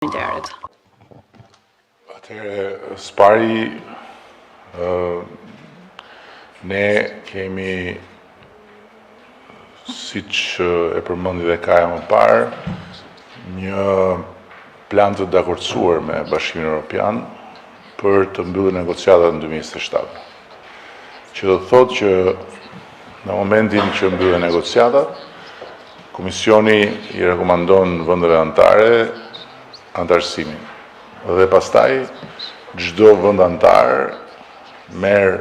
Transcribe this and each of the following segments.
Interit. Atëherë, së pari, ne kemi, siç e përmendi dhe Kaja më parë, një plan të dakordësuar me Bashkimin Evropian për të mbyllur negociatat në 2027. Që do të thotë që në momentin që mbyllen negociatat, Komisioni i rekomandon vendeve anëtare anëtarësimin. Dhe pastaj çdo vend anëtar merr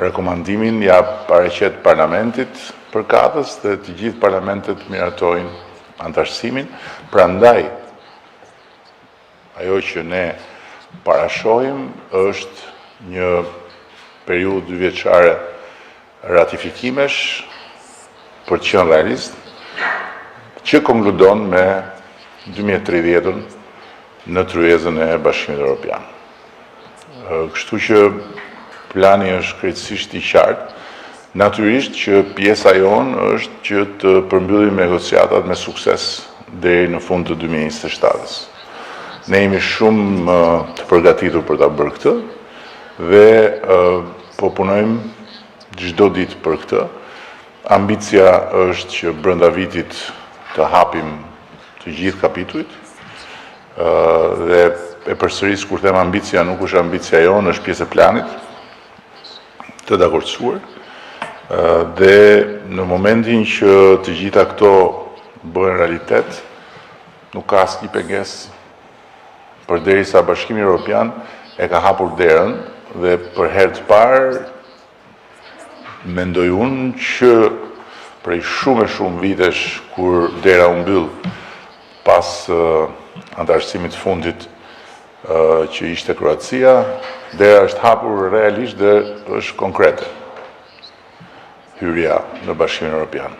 rekomandimin, ia paraqet parlamentit përkatës dhe të gjithë parlamentet miratojnë anëtarësimin. Prandaj ajo që ne parashohim është një periudhë dyvjeçare ratifikimesh, për të qenë realist, që konkludon me 2030-ën në tryezën e Bashkimit Evropian. Kështu që plani është krejtësisht i qartë. Natyrisht që pjesa jonë është që të përmbyllim negociatat me sukses deri në fund të 2027-ës. Ne jemi shumë të përgatitur për ta bërë këtë dhe po punojmë çdo ditë për këtë. Ambicia është që brenda vitit të hapim të gjithë kapitujt dhe e përsëris kur them ambicia nuk është ambicia jonë, është pjesë e planit të dakordësuar. Dhe në momentin që të gjitha këto bëhen realitet, nuk ka asnjë pengesë përderisa Bashkimi Evropian e ka hapur derën dhe për herë të parë mendoj unë që prej shumë e shumë vitesh kur dera u mbyll pas anëtarësimit të fundit që ishte Kroacia, dera është hapur realisht dhe është konkrete hyrja në Bashkimin Evropian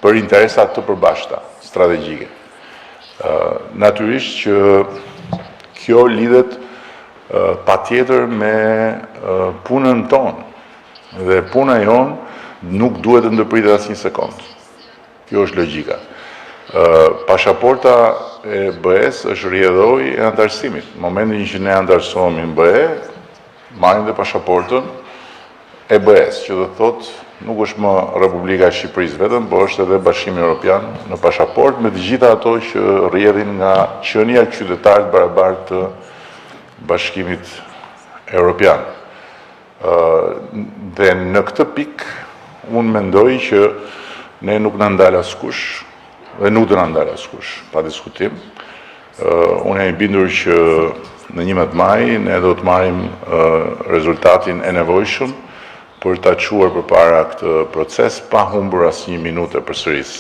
për interesa të përbashkëta strategjike. Natyrisht që kjo lidhet patjetër me punën tonë dhe puna jonë nuk duhet të ndërpritet asnjë sekond. Kjo është logjika. Pashaporta e BE-s është rrjedhojë e anëtarësimit. Në momentin që ne anëtarësohemi në BE, marrim dhe pashaportën e BE-s, që do të thotë nuk është më Republika e Shqipërisë vetëm, por është edhe Bashkimi Evropian në pashaportë me të gjitha ato që rrjedhin nga qenia qytetarë të barabartë të Bashkimit Evropian. Dhe në këtë pikë unë mendoj që ne nuk na ndal askush dhe nuk do na ndal askush, pa diskutim. Unë jam i bindur që në 11 maj ne do të marrim rezultatin e nevojshëm për ta çuar përpara këtë proces pa humbur asnjë minutë e përsëris.